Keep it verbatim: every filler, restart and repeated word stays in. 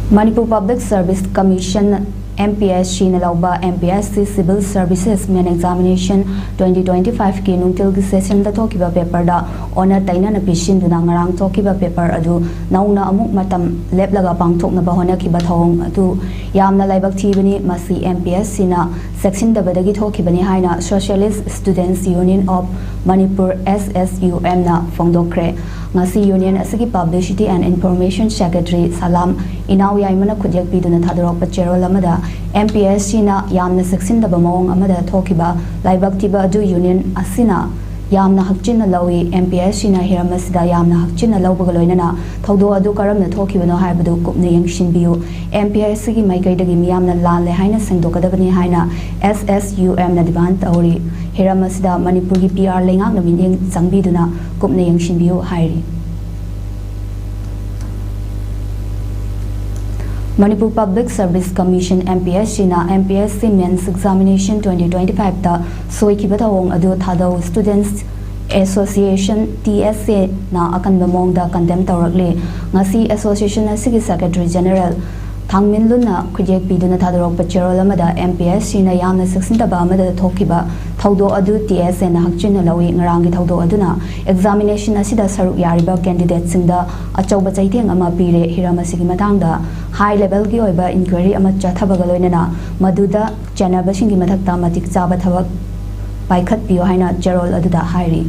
Manipur Public Service Commission, M P S C ꯅ ꯂꯧꯕ M P S C Civil Services Main Examination twenty twenty-five ꯀꯤ ꯅꯨꯡꯊꯤꯜꯒꯤ session ꯗ ꯊꯣꯛꯈꯤꯕ paper ꯗ ꯑꯣꯟꯅ ꯇꯩꯅꯅ ꯄꯤꯁꯤꯟꯗꯨꯅ ꯉꯔꯥꯡ ꯊꯣꯛꯈꯤꯕ paper ꯑꯗꯨ ꯅꯧꯅ ꯑꯃꯨꯛ ꯃꯇꯝ ꯂꯦꯞꯂꯒ ꯄꯥꯡꯊꯣꯛꯅꯕ ꯍꯣꯠꯅꯈꯤꯕ ꯊꯧꯑꯣꯡ ꯑꯗꯨ ꯌꯥꯝꯅ ꯂꯥꯏꯕꯛ ꯊꯤꯕꯅꯤ꯫ ꯃꯁꯤ M P S C ꯅ ꯆꯦꯛꯁꯤꯟꯗꯕꯗꯒꯤ ꯊꯣꯛꯈꯤꯕꯅꯤ ꯍꯥꯏꯅ Socialist Students Union of Manipur, S S U M ꯅ ꯐꯣꯡꯗꯣꯛꯈ꯭ꯔꯦ꯫ ꯉꯁꯤ union ꯑꯁꯤꯒꯤ Publicity and Information Secretary ꯁꯂꯥꯝ ꯏꯅꯥꯎ ꯌꯥꯏꯃꯅ ꯈꯨꯠꯌꯦꯛ ꯄꯤꯗꯨꯅ ꯊꯥꯗꯣꯔꯛꯄ ꯆꯦꯔꯣꯜ ꯑꯃꯗ, M P S C ꯅ ꯌꯥꯝꯅ ꯆꯦꯛꯁꯤꯟꯗꯕ ꯃꯑꯣꯡ ꯑꯃꯗ ꯊꯣꯛꯈꯤꯕ ꯂꯥꯏꯕꯛ ꯊꯤꯕ ꯑꯗꯨ union ꯑꯁꯤꯅ ꯌꯥꯝꯅ ꯍꯛꯆꯤꯟꯅ ꯂꯧꯏ꯫ M P S C ꯅ ꯍꯤꯔꯝ ꯑꯁꯤꯗ ꯌꯥꯝꯅ ꯍꯛꯆꯤꯟꯅ ꯂꯧꯕꯒ ꯂꯣꯏꯅꯅ ꯊꯧꯗꯣꯛ ꯑꯗꯨ ꯀꯔꯝꯅ ꯊꯣꯛꯈꯤꯕꯅꯣ ꯍꯥꯏꯕꯗꯨ ꯀꯨꯞꯅ ꯌꯦꯡꯁꯤꯟꯕꯤꯌꯨ꯫ M P S C ꯒꯤ ꯃꯥꯏꯀꯩꯗꯒꯤ ꯃꯤꯌꯥꯝꯅ ꯂꯥꯜꯂꯦ ꯍꯥꯏꯅ ꯁꯦꯡꯗꯣꯛꯀꯗꯕꯅꯤ ꯍꯥꯏꯅ S S U M ꯅ demand ꯇꯧꯔꯤ꯫ ꯍꯤꯔꯝ ꯑꯁꯤꯗ ꯃꯅꯤꯄꯨꯔꯒꯤ P R ꯂꯩꯉꯥꯛꯅ ꯃꯤꯠꯌꯦꯡ ꯆꯪꯕꯤꯗꯨꯅ ꯀꯨꯞꯅ ꯌꯦꯡꯁꯤꯟꯕꯤꯌꯨ ꯍꯥꯏꯔꯤ꯫ Manipur Public Service Commission, M P S C ꯅ M P S C Mains Examination twenty twenty-five ꯇ ꯁꯣꯏꯈꯤꯕ ꯊꯧꯑꯣꯡ ꯑꯗꯨ Thadou Students Association, T S A, ꯅ ꯑꯀꯟꯕ ꯃꯑꯣꯡꯗ condemn ꯇꯧꯔꯛꯂꯤ꯫ ꯉꯁꯤ association ꯑꯁꯤꯒꯤ Secretary General ꯊꯥꯡꯃꯤꯟꯂꯨꯟꯅ ꯈꯨꯠꯌꯦꯛ ꯄꯤꯗꯨꯅ ꯊꯥꯗꯣꯔꯛꯄ ꯆꯦꯔꯣꯜ ꯑꯃꯗ, M P S C ꯅ ꯌꯥꯝꯅ ꯆꯦꯛꯁꯤꯟꯗꯕ ꯑꯃꯗ ꯊꯣꯛꯈꯤꯕ ꯊꯧꯗꯣꯛ ꯑꯗꯨ T S A ꯅ ꯍꯛꯆꯤꯟꯅ ꯂꯧꯏ꯫ ꯉꯔꯥꯡꯒꯤ ꯊꯧꯗꯣꯛ ꯑꯗꯨꯅ examination ꯑꯁꯤꯗ ꯁꯔꯨꯛ ꯌꯥꯔꯤꯕ candidate ꯁꯤꯡꯗ ꯑꯆꯧꯕ ꯆꯩꯊꯦꯡ ꯑꯃ ꯄꯤꯔꯦ꯫ ꯍꯤꯔꯝ ꯑꯁꯤꯒꯤ ꯃꯇꯥꯡꯗ high level ꯒꯤ ꯑꯣꯏꯕ inquiry ꯑꯃ ꯆꯠꯊꯕꯒ ꯂꯣꯏꯅꯅ ꯃꯗꯨꯗ ꯆꯦꯟꯅꯕꯁꯤꯡꯒꯤ ꯃꯊꯛꯇ ꯃꯇꯤꯛ ꯆꯥꯕ ꯊꯕꯛ ꯄꯥꯏꯈꯠꯄꯤꯌꯨ ꯍꯥꯏꯅ ꯆꯦꯔꯣꯜ ꯑꯗꯨꯗ ꯍꯥꯏꯔꯤ꯫